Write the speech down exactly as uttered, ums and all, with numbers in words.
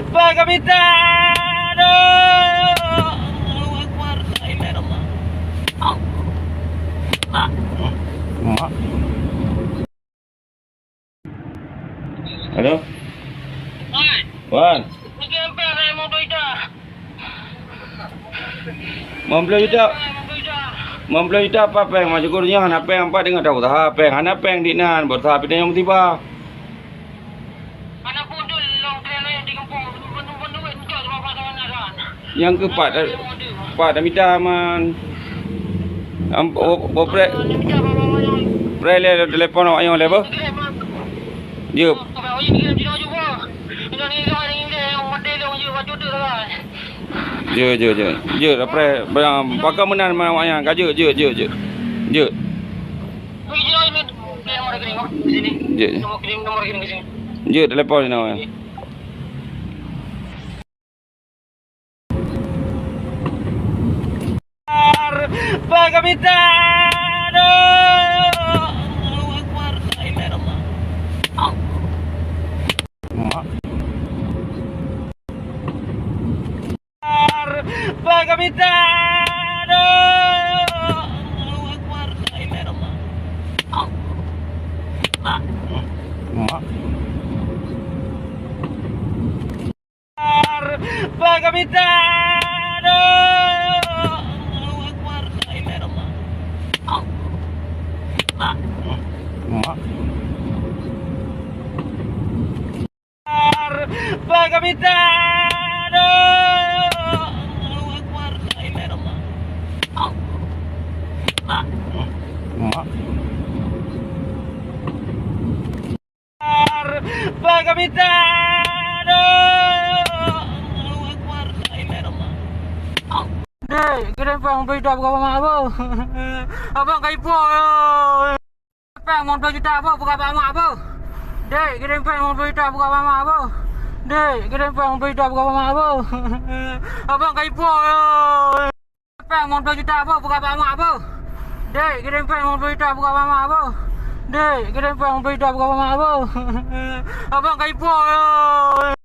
Pak Kapiten! Aduh! Allahu Akbar! La ilaha illallah! Mak. Halo? Wan. Lima puluh juta. Lima puluh juta apa péng? Masyukur nyoe hana péng, empat deungon tahu usaha péng. Hana péng di nan, buat usaha pidayong tiba. Nyang keu pat, pat tamita man. Am, o, o, pre-, prele telepon awak nyoe lé, boh. Jeuet. Jeuet, jeuet, jeuet. Jeuet, jeuet, jeuet. Jeuet, pakon meunan man awak nyan. Ka jeuet, jeuet, jeuet, jeuet. Jeuet. Jeuet. Jeuet, telepon awak nyan. Pak Kapiten! Allahu Akbar! La ilaha illallah! Mak. Pak Kapiten! Allahu Akbar! La ilaha illallah! Mak. Pak Kapiten! Allahu Akbar! La ilaha illallah! Mak. Pak Kapiten! Allahu Akbar! La ilaha illallah! Mak. Pak Kapiten! Allahu Akbar! La ilaha illallah! Dek, kirém péng lima puluh juta buka Bang Mak, Abang. Abang ka ipo, oi. Péng lima puluh juta, Abang, buka Bang Mak, Abang. Dek, kirém péng lima puluh juta buka Bang Mak, Abang. Dek, kirém péng lima puluh juta buka Bang Mak, Abang. Abang ka ipo, oi. Péng lima puluh juta, Abang, buka Bang Mak, Abang. Dek, kirém péng lima puluh juta buka Bang Mak, Abang. Dek, kirém péng lima puluh juta buka Bang Mak, Abang. Abang ka ipo, oi.